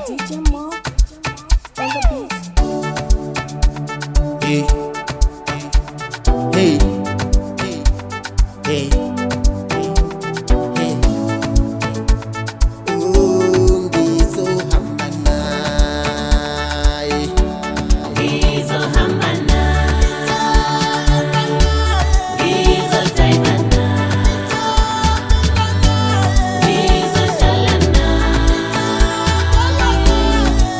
DJ Mark on the beat. Hey, hey, hey, hey. Ngizohamba naye. Ngizohamba naye, ngizojayiva naye, ngizohlala naye,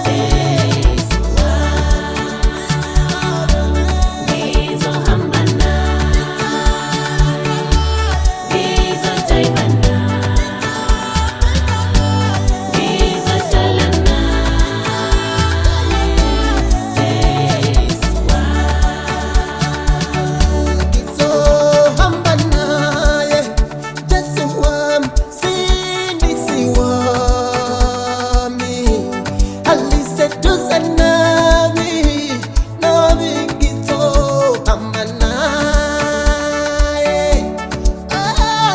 Jesu wami. Ngizohamba naye, ngizojayiva naye, ngizohlala naye, Jesu wami. Ngizohamba naye, Jesu wami, Msindisi wami. Aliseduze nami, nami ngizohamba naye. Ah,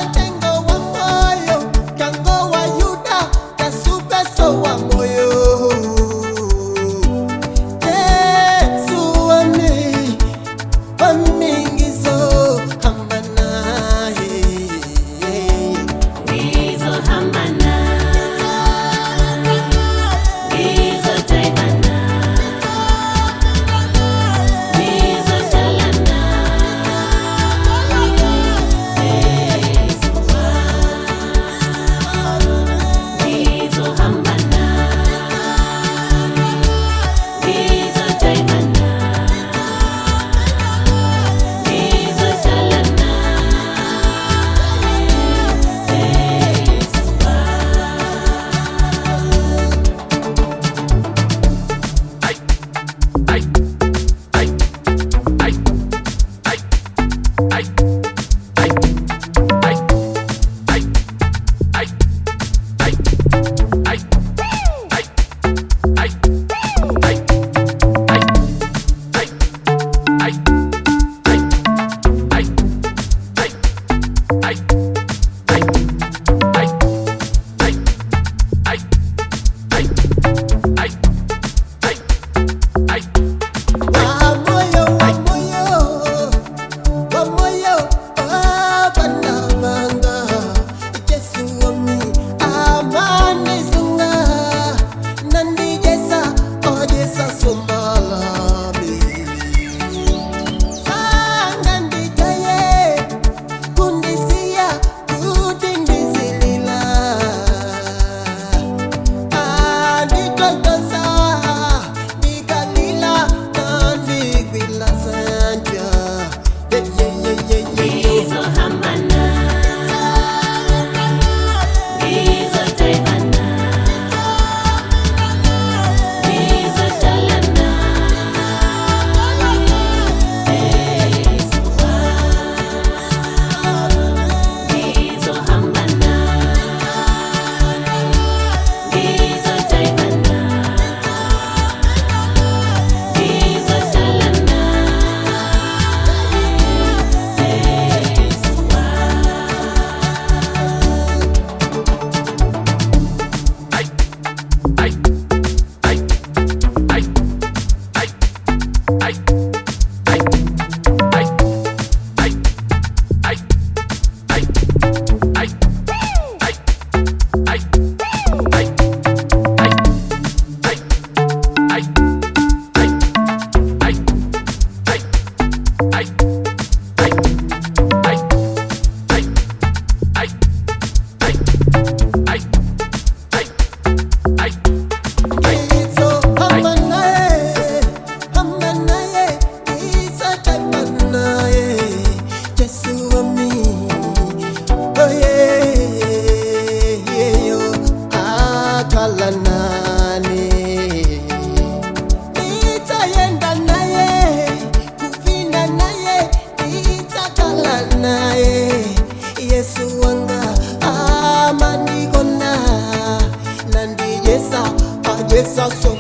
Mtengo wa moyo, mtango wa Yuda, kasupeso wa moyo. Jesu wami, wami ngizohamba naye. Ngizohamba naye, ngizojayiva naye, ngizohlala naye, Jesu wami. Ngizohamba naye, ngizojayiva naye, ngizohlala naye, Jesu wami. Wa moyo, wa moyo, wa moyo, abana banga. Jesu wami, amani sunga. Nandi Jesa, oh Jesa sumalami. Sanga nditaye, kundisiya, kutindizilila. Anditotosa, ndikalila, ndandikwila santya. Yeah, yeah, yeah, yeah, yeah. Ngizohamba naye, ngizojayiva naye, ngizohlala naye, Jesu wami. Ngizohamba naye, ngizojayiva naye, ngizohlala naye, Jesu wami. Ngizohamba naye, hamba naye, ngizojayiva naye, Jesu wami. Oh yeah, yeah, yo, akhala nani. Nitayenda naye, kuvinda naye, nitakhala naye. Yesu wanga amanikona, nandijesa, ajesa so.